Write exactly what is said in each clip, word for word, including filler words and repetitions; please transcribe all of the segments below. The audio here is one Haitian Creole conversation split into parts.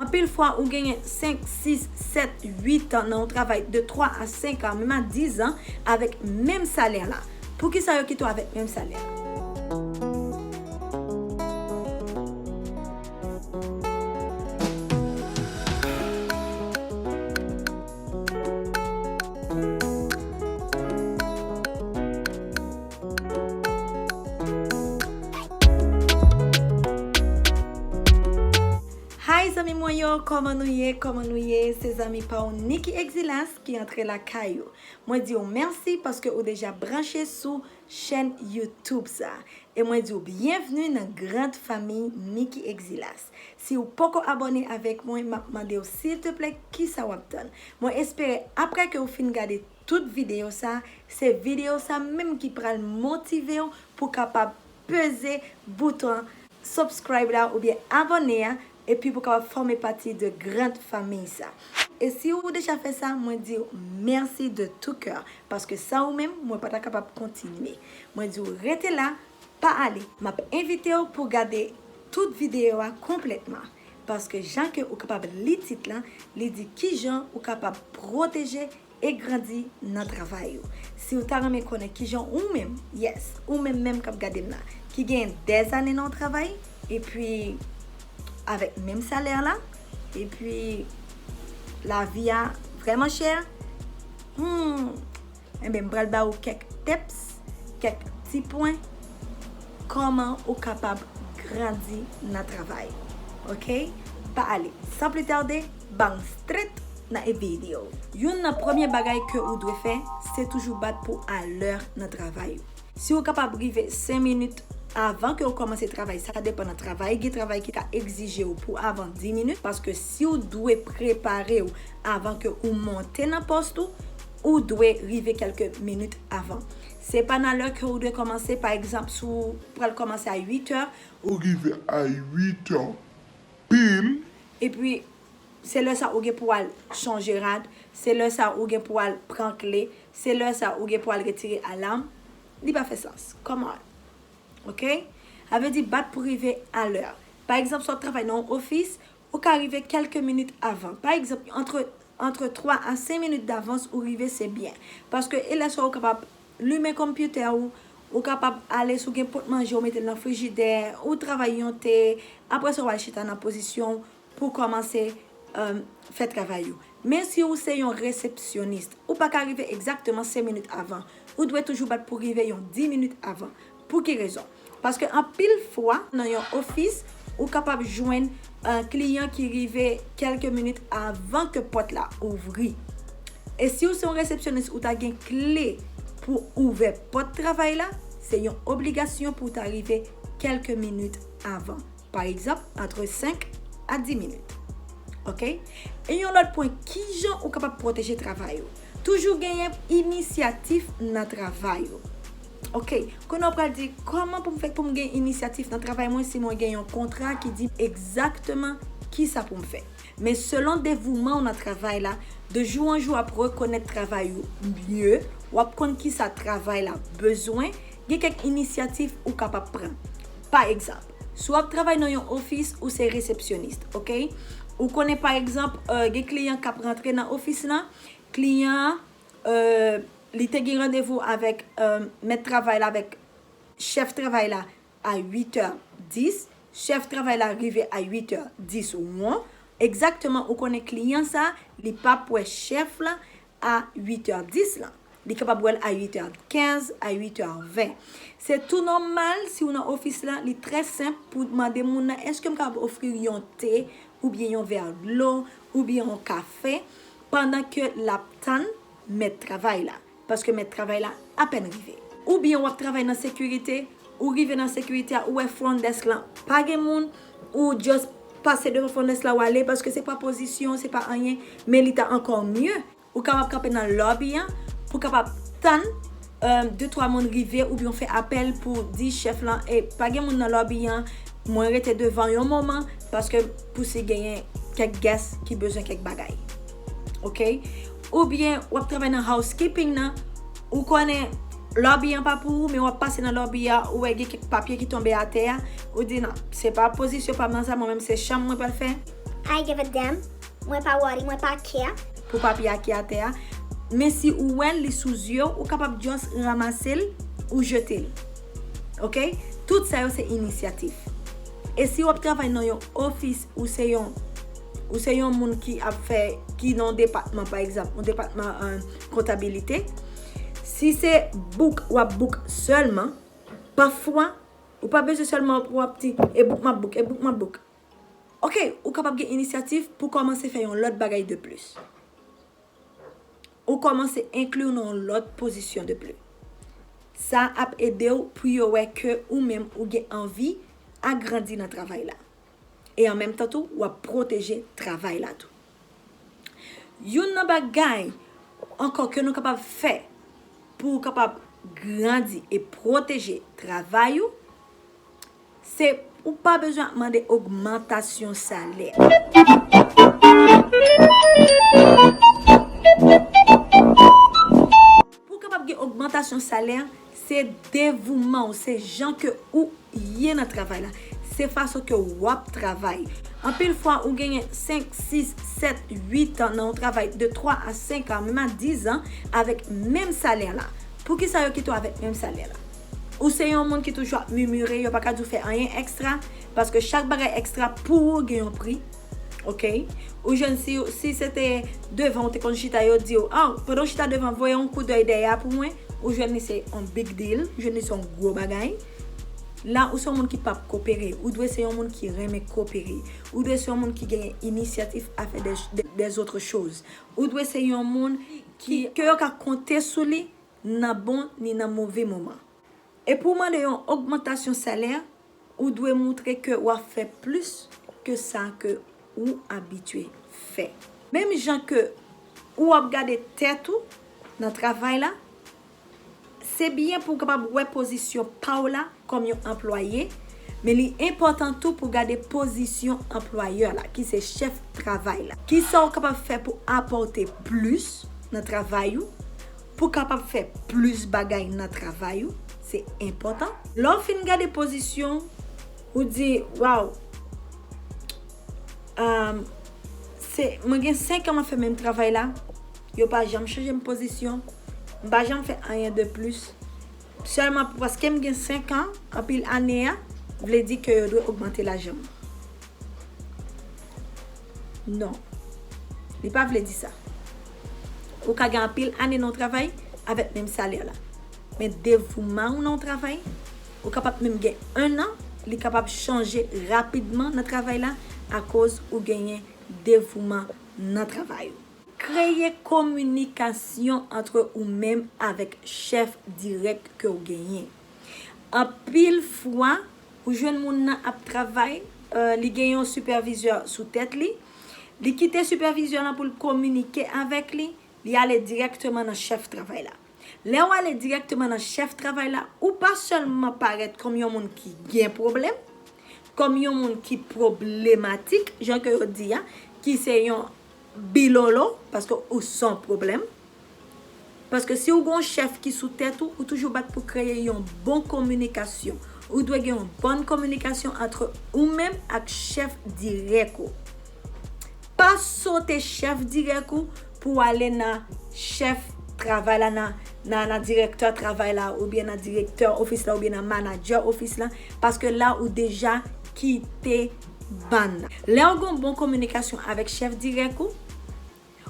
Anpil fwa, ou genyen senk, sis, sèt, uit an nan yon travay de twa a senk an, menm a diz an, avèk menm salè la. Poukisa yo kite w avèk menm salè a? Hi zanmi mwen yo, kòman nou ye? Kòman nou ye? Se zanmi pa w Nicky Exilas ki antre lakay ou. Mwen di w mèsi paske ou deja branche sou chèn YouTube sa. E mwen di w byenvni nan grand fanmi Nicky Exilas. Si w poko abòne avèk mwen, m ap mande w silteplè kisa w ap tann. Mwen espere apre ke w fin gade tout videyo sa, se videyo sa menm ki pral motive w pou kapab peze bouton subscribe la oubyen abòne a, epi pou kapab fòme pati de grand fanmi sa. E si ou deja fè sa, mwen di w mèsi de tout cœur, paske san ou menm, mwen pa ta kapab kontinye. Mwen di w rete la, pa ale. M ap envite w pou gade tout videyo a konplètman, paske jan ke ou kapab li tit lan, li di kijan ou kapab pwoteje e grandi nan travay ou. Si w ta renmen konnen kijan ou menm, yes, ou menm menm k ap gade m la, ki gen dèzane nan yon travay, epi avèk menm salè la, epi lavi a vrèman chè, hmm, enben, m pral ba ou kèk tips, kèk ti pwen, kòman ou kapab grandi nan travay. Oke? Pa ale. San pli tade, bang straight nan e videyo. Youn nan premye bagay ke ou dwe fè, se toujou bat pou alè nan travay ou. Si ou kapab rive senk minit avan ke ou kòmanse travay, sa depann nan travay. Gen travay ki ka egzije ou pou avan dis minit, paske si ou dwe prepare w avan ke ou monte nan pòs ou, ou dwe rive kèlke minit avan. Se pa nan lè ke ou dwe kòmanse, pa egzanp, si ou pral kòmanse a uit è, ou rive a uit è pil. Epi, se lè sa ou gen pou al chanje rad, se lè sa ou gen pou al pran kle, se lè sa ou gen pou al retire alam. Li pa fè sans. Come on. Oke? Sa vle di bat pou rive a lè. Pa egzanp, si w ap travay nan yon ofis, ou ka rive kèlke minit avan. Pa egzanp, antre, antre twa a senk minit davans ou rive, se byen. Paske e lè sa ou kapab limen konpitè ou, ou kapab ale, si w gen pòt manje, ou mete l nan frijidè, ou travay yon te, apre sa w al chita nan pozisyon w pou kòmanse, um, fè travay ou. Men si ou se yon resepsyonis, ou pa ka rive egzakteman senk minit avan. Ou dwe toujou bat pou rive yon dis minit avan. Pou ki rezon? Paske anpil fwa, nan yon ofis, ou kapab jwenn, uh, kliyan ki rive kèlke minit avan ke pòt la ouvri. E si ou se yon resepsyonis, ou ta gen kle pou ouvè pòt travay la, se yon obligasyon pou w ta rive kèlke minit avan. Pa egzanp, antre senk a dis minit. Oke? E yon lòt pwen, kijan ou kapab pwoteje travay ou? Toujou genyen inisyatif nan travay ou. Oke, kounye a w pral di, kòman pou m fè pou m gen inisyatif nan travay mwen si mwen gen yon kontra ki di m egzakteman kisa pou m fè? Men selon devouman w nan travay la, de jou an jou w ap rekonèt travay ou mye, w ap konn kisa travay la bezwen, gen kèk inisyatif ou kapab pran. Pa egzanp, si w ap travay nan yon ofis, ou se resepsyonis, oke? Ou konnen, pa egzanp, euh, gen kliyan k ap rantre nan ofis lan, kliyan an, euh, li te gen randevou avèk, euh, mèt travay la, avèk chèf travay la a uit è dis, chèf travay la rive a uit è dis won, egzakteman ou konnen kliyan sa, li p ap wè chèf la a uit è dis lan. Li kapab wè l a uit è kenz, a uit è ven. Se tou nòmal si w nan ofis la, li trè senp pou w mande moun nan, èske m kapab ofri w yon te, oubyen yon vè dlo, oubyen yon kafe, pandan ke l ap tann mèt travay la, paske mèt travay la apèn rive. Oubyen w ap travay nan sekirite, ou rive nan sekirite a, ou wè front desk lan pa gen moun, ou just pase devan front desk la, w ale, paske se pa pozisyon, se pa anyen, men li ta ankò mye. Ou kapab kanpe nan lobby an, pou kapab tann, euh, de twa moun rive, oubyen w fè apèl pou di chèf lan, e pa gen moun nan lobby an, mwen rete devan yon moman, paske pou si genyen kèk guest ki bezwen kèk bagay. Oke? Oubyen w ap travay nan housekeeping nan, ou konnen lobby an pa pou ou, men w ap pase nan lobby a, ou wè gen kèk papye ki tonbe atè a, ou di, "Non, se pa pozisyon pa m nan sa, mwen menm se chanm mwen pral fè." I give a damn. Mwen pa worry, mwen pa care. Pou papye a ki atè a. Men si ou wè l, li sou zye w, ou kapab just ranmase l ou jete l. Ok? Tout sa yo se inisyatif. E si w ap travay nan yon ofis ou se yon ou se yon moun ki ap fè ki nan yon depatman pa egzanp, yon depatman kontabilite, si se book w ap book sèlman, pafwa ou pa bezwen sèlman pou w ap di e book m ap book, e book m ap book. Ok, ou kapab gen inisyativ pou kòmanse fè yon lòt bagay de plis. Ou kòmanse enkli w nan yon lòt pozisyon de plis. Sa ap ede w pou yo wè ke ou menm ou gen anvi agrandi nan travay la. E an menm tan tou, w ap pwoteje travay la tou. Youn nan bagay ankò ke nou kapab fè pou w kapab grandi e pwoteje travay ou, se ou pa bezwen ap mande ogmantasyon salè. Pou w kapab gen ogmantasyon salè, se devouman w, se jan ke ou ye nan travay la, se fason ke w ap travay. Anpil fwa, ou genyen senk, sis, sèt, uit an nan yon travay de twa a senk an, menm a diz an, avèk menm salè la. Poukisa yo kite w avèk menm salè la? Ou se yon moun ki toujou ap mimire, yo pa ka di w fè anyen ekstra, paske chak bagay ekstra pou ou gen yon pri. Ok? Ou jwenn si, si se te devan ou te konn chita, yo di w, oh, pandan w chita devan, voye yon koudèy dèyè a pou mwen. Ou jwenn li se yon big deal, ou jwenn li se yon gwo bagay. La, ou se yon moun ki p ap kopere. Ou dwe se yon moun ki renmen kopere. Ou dwe se yon moun ki genyen inisyatif a fè des, des, des autres choses. Ou dwe se yon moun ki, ke yo ka konte sou li nan bon ni nan move moman. E pou w mande yon ogmantasyon salè, ou dwe moutre ke w ap fè plis ke sa ke ou abitye fè. Menm jan ke ou ap gade tèt ou nan travay la, se byen pou w kapab wè pozisyon pa w la kòm yon anplwaye, men li enpòtan tou pou w gade pozisyon anplwayè la, ki se chèf travay la. Kisa w kapab fè pou apòte plis nan travay ou, pou w kapab fè plis bagay nan travay ou, se enpòtan. Lè w fin gade pozisyon, ou di, waw, um, se, mwen gen senk an m ap fè menm travay la, yo pa janm chanje m pozisyon, m pa janm fè anyen de plis. Sèlman paske m gen senk an, anpil ane a, vle di ke yo dwe ogmante laj an. Non. Li pa vle di sa. Ou ka gen anpil ane nan yon travay avèk menm salè la. Men devouman ou nan yon travay, ou kapab menm gen en an, li kapab chanje rapidman nan travay la akoz ou genyen devouman nan travay ou. Kreye kominikasyon ant ou menm avèk chèf dirèk ke w genyen. Anpil fwa, ou jwenn moun nan ap travay, euh, li gen yon sipèvizè sou tèt li, li kite sipèvizè lan pou l kominike avèk li, li ale dirèkteman nan chèf travay la. Lè w ale dirèkteman nan chèf travay la, ou pa sèlman parèt kòm yon moun ki gen pwoblèm, kòm yon moun ki pwoblematik, jan ke yo di a, ki se yon bilolo, paske ou se yon pwoblèm. Paske si ou gen yon chèf ki sou tèt ou, ou toujou bat pou kreye yon bon kominikasyon. Ou dwe gen yon bòn kominikasyon ant ou menm ak chèf dirèk ou. Pa sote chèf dirèk ou pou w ale nan chèf travay la, nan, nan, nan direktè travay la, oubyen nan direktè ofis la, oubyen nan manadjè ofis la, paske la ou deja kite bann nan. Lè w gen yon bon kominikasyon avèk chèf dirèk ou,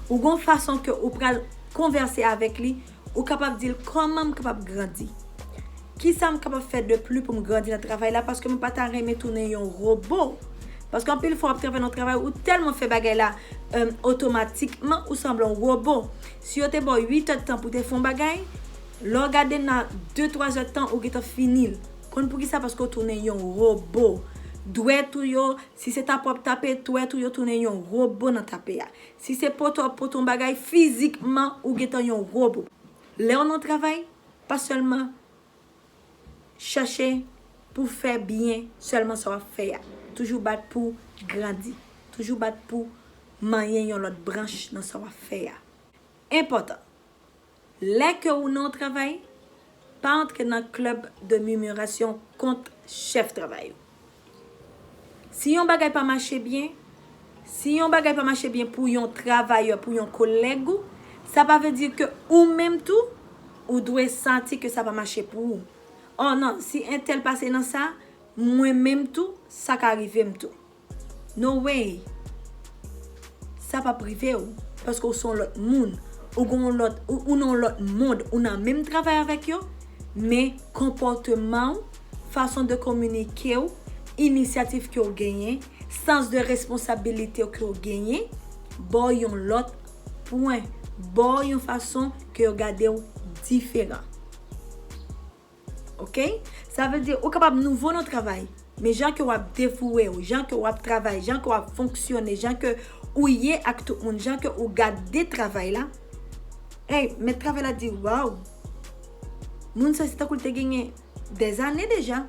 ou gen yon fason ke ou pral konvèse avèk li, ou kapab di l kòman m kapab grandi. Kisa m kapab fè de pli pou m grandi nan travay la, paske m pa ta renmen tounen yon wobo. Paske anpil fwa w ap travay nan yon travay, ou tèlman fè bagay la, euh, otomatikman, ou sanble yon wobo. Si yo te ba w uit èdtan pou te fè yon bagay, lè w gade nan de twa zèdtan, ou gentan fini l. Konn poukisa? Paske w tounen yon wobo. Dwèt ou yo, si se tape w ap tape, dwèt ou yo tounen yon wobo nan tape a. Si se pote w ap pote yon bagay, fizikman, ou gentan yon wobo. Lè w nan yon travay, pa sèlman chache pou fè byen sèlman sa w ap fè a. Toujou bat pou grandi. Toujou bat pou manyen yon lòt branch nan sa w ap fè a. Enpòtan. Lè ke ou nan yon travay, pa antre nan klèb de mimirasyon kont chèf travay ou. Si yon bagay pa mache byen, Si yon bagay pa mache byen pou yon travayè, pou yon kolèg ou, sa pa vle di ke ou menm tou, ou dwe santi ke sa pa mache pou ou. Oh non, si entèl pase nan sa, mwen menm tou, sa ka rive m tou. No way. Sa p ap rive w, paske w se yon lòt moun. Ou gen yon lòt, ou, ou nan yon lòt mond, ou nan menm travay avèk yo, men konpòteman w, fason de kominike w, inisyativ ke w genyen, sans de responsabilite w ke w genyen, ba w yon lòt pwen, ba w yon fason ke yo gade w diferan. Oke? Sa vle di, ou kapab nouvo nan travay, men jan ke w ap devouwe w, jan ke w ap travay, jan ke w ap fonksyone, jan ke ou ye ak tout moun, jan ke ou gade travay la, hey, mèt travay la di, waw, moun sa se tankou l te genyen dèzane deja.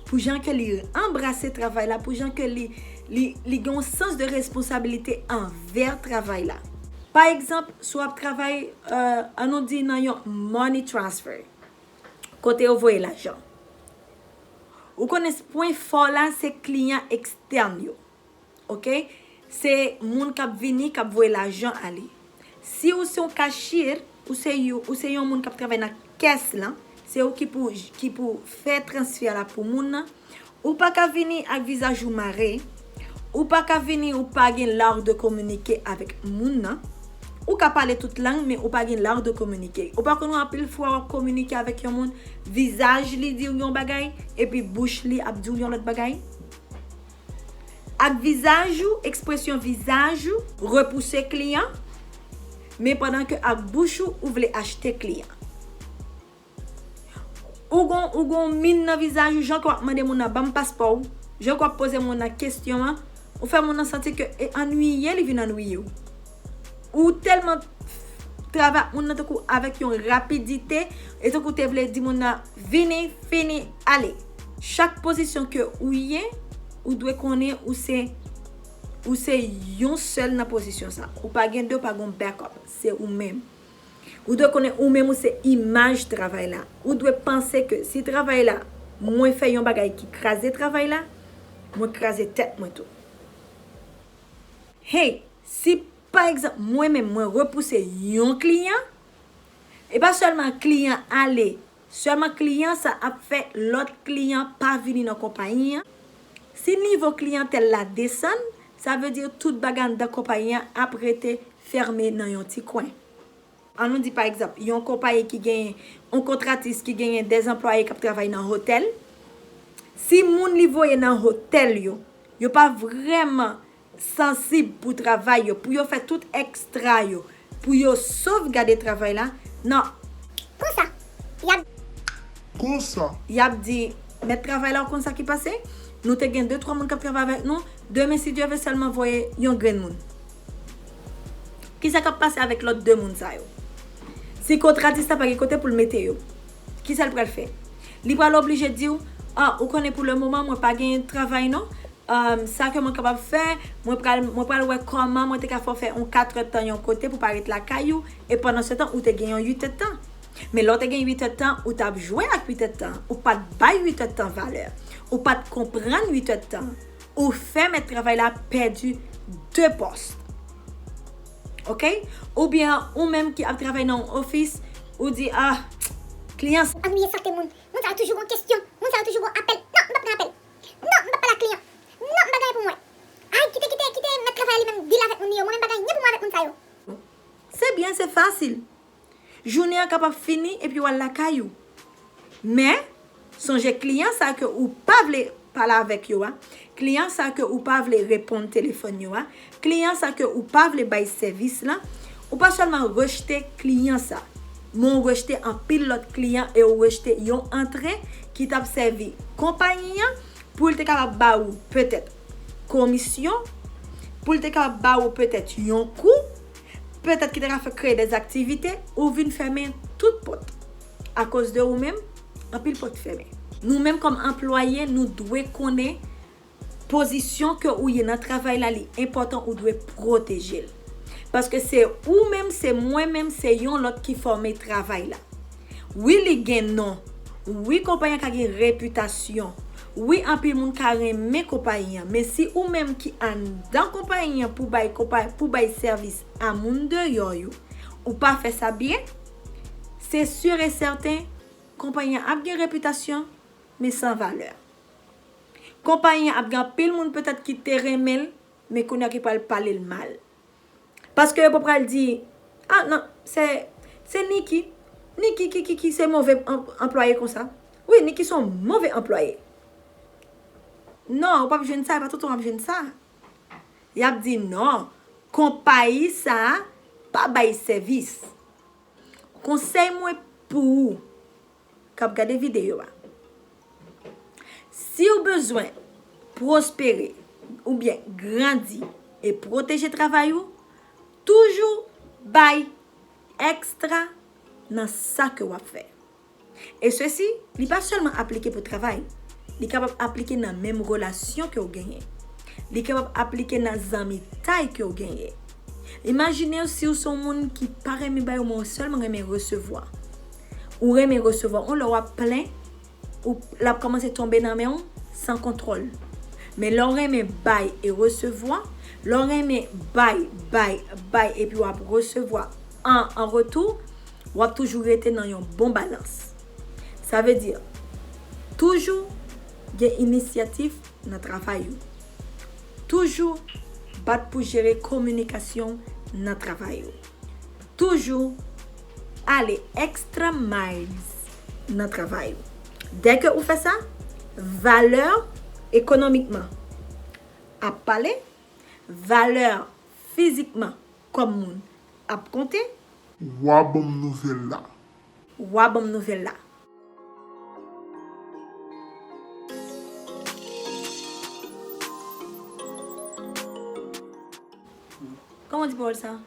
Pou jan ke li anbrase travay la, pou jan ke li, li, li gen yon sans de responsabilite anvè travay la. Pa egzanp, si w ap travay, euh, ann nou di nan yon money transfer, kote yo voye lajan. Ou konnen pwen fò la, se kliyan ekstèn yo. Oke? Se moun k ap vini, k ap voye lajan ale. Si ou se yon cashier, ou se yon, ou se yon moun k ap travay nan kès lan, se ou ki pou, ki pou fè transfè la pou moun nan, ou pa ka vini ak vizaj ou mare, ou pa ka vini, ou pa gen l'art de communiquer avèk moun nan. Ou ka pale tout lang, men ou pa gen l'art de communiquer. Ou pa konn anpil fwa w ap kominike avèk yon moun, vizaj li di w yon bagay, epi bouch li ap di w yon lòt bagay? Ak vizaj ou, ekspresyon vizaj ou, repouse kliyan, men pandan ke ak bouch ou, ou vle achte kliyan. Ou gon, ou gon min nan vizaj ou, jan ke w ap mande moun nan, "Ban m paspò w," jan ke w ap poze moun nan kesyon an, ou fè moun nan santi ke e annuiye li vin annuiye w. Ou tèlman travay ak moun nan tankou avèk yon rapidite, e tankou te vle di moun nan, "Vini, fini, ale." Chak pozisyon ke ou ye, ou dwe konnen ou se, ou se yon sèl nan pozisyon sa. Ou pa gen de, ou pa gen backup. Se ou menm. Ou dwe konnen ou menm ou se imaj travay la. Ou dwe panse ke si travay la, mwen fè yon bagay ki kraze travay la, mwen kraze tèt mwen tou. Hey, si pa egzanp, mwen menm, mwen repouse yon kliyan, e pa sèlman kliyan ale, sèlman kliyan sa ap fè lòt kliyan pa vini nan konpayi an. Si nivo kliyantèl la desann, sa vle di tout bagay anndan konpayi an ap rete fèmen nan yon ti kwen. Ann nou di pa egzanp, yon konpayi ki genyen, yon kontratis ki genyen dè anplwaye k ap travay nan otèl. Si moun li voye nan otèl yo, yo pa vrèman sansib pou travay yo, pou yo fè tout èkstra yo, pou yo sovgade travay la, nan. Konsa, y ap. Konsa. Y ap di, mèt travay la, ou konn sa ki pase? Nou te gen de, twa moun k ap travay avèk nou. Demen, si Dye vle, sèlman voye yon grenn moun. Kisa k ap pase avèk lòt de moun sa yo? Si kontratis la pa gen kote pou l mete yo, kisa l pral fè? Li pral oblije di w, "Ah, ou konnen pou le moman, mwen pa gen travay non. Um, sa ke mwen kapab fè, mwen pral, mwen pral wè kòman mwen te ka fè w fè yon kat èdtan yon kote pou pa ret lakay ou, e pandan se tan, ou te gen yon uit èdtan." Men lè w te gen uit èdtan, ou t ap jwe ak uit èdtan. Ou pa t bay uit èdtan valè. Ou pa t konprann uit èdtan. Ou fè mèt travay la pèdi de pòs. Oke? Oubyen ou menm ki ap travay nan yon ofis, ou di, "Ah, kliyan sa." Annuiye sante moun. Moun sa yo toujou gon kesyon. Moun sa yo toujou gon apèl. Non, m p ap pran apèl. Non, m p ap pale ak kliyan. Non, m pa gen anyen pou mwen. Ay, kite, kite, kite mèt travay li menm deal avèk moun li yo. Mwen menm pa gen anyen pou mwen avèk moun sa yo. Se byen, se fasil. Jounen an kapab fini epi w al lakay ou. Men, sonje kliyan sa ke ou pa vle pale avèk yo a, kliyan sa ke ou pa vle reponn telefòn yo a, kliyan sa ke ou pa vle bay sèvis la, ou pa sèlman rejte kliyan sa, men ou rejte anpil lòt kliyan e ou rejte yon antre ki t ap sèvi konpayi an pou l te kapab ba ou petèt komisyon, pou l te kapab ba ou petèt yon kou, petèt ki te ka fè kreye dè aktivite, ou vin fèmen tout pòt. Akoz de ou menm, anpil pòt fèmen. Nou menm kòm anplwaye, nou dwe konnen pozisyon ke ou ye nan travay la, li enpòtan, ou dwe pwoteje l. Paske se ou menm, se mwen menm, se yon lòt ki fòme travay la. Wi, li gen non. Wi, konpayi an ka gen repitasyon. Wi, anpil moun ka renmen konpayi an, men si ou menm ki anndan konpayi an pou bay konpa- pou bay sèvis a moun deyò yo, ou pa fè sa byen, se si e sèten, konpayi an ap gen repitasyon, men san valè. Konpayi an ap gen anpil moun petèt ki te renmen l, men kounye a ki pral pale l mal. Paske yo pa pral di, ah non, se, se Niki. Niki ki, ki, ki se move anplwaye konsa. Wi, Niki se yon move anplwaye. Non, ou p ap jwenn sa, e pa tout moun ap jwenn sa. Y ap di non, konpayi sa a pa bay sèvis. Konsèy mwen pou ou k ap gade videyo a, si w bezwen pwospere oubyen grandi e pwoteje travay ou, toujou bay ekstra nan sa ke w ap fè. E sesi, li pa sèlman aplike pou travay, li kapab aplike nan menm relasyon ke w genyen. Li kapab aplike nan zanmitay ke w genyen. Imajine w si w se yon moun ki pa renmen bay, ou sèlman renmen resevwa. Ou renmen resevwa, yon lè w ap plen, ou, l ap kòmanse tonbe nan men w san kontwòl. Men lè w renmen bay e resevwa, lè w renmen bay, bay, bay, epi w ap resevwa an, an retou, w ap toujou rete nan yon bon balans. Sa vle di, toujou gen inisyativ nan travay ou. Toujou bat pou jere kominikasyon nan travay ou. Toujou ale extra miles nan travay ou. Dèke ou fè sa, valè ekonomikman ap pale, valè fizikman kòm moun ap konte. Wa ban m nouvèl la. Wa ban m nouvèl la. Kòman di pawòl sa?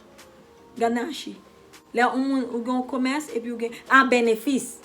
Ganache. Lè yon moun, ou gen yon komès epi ou gen, ah, benefis.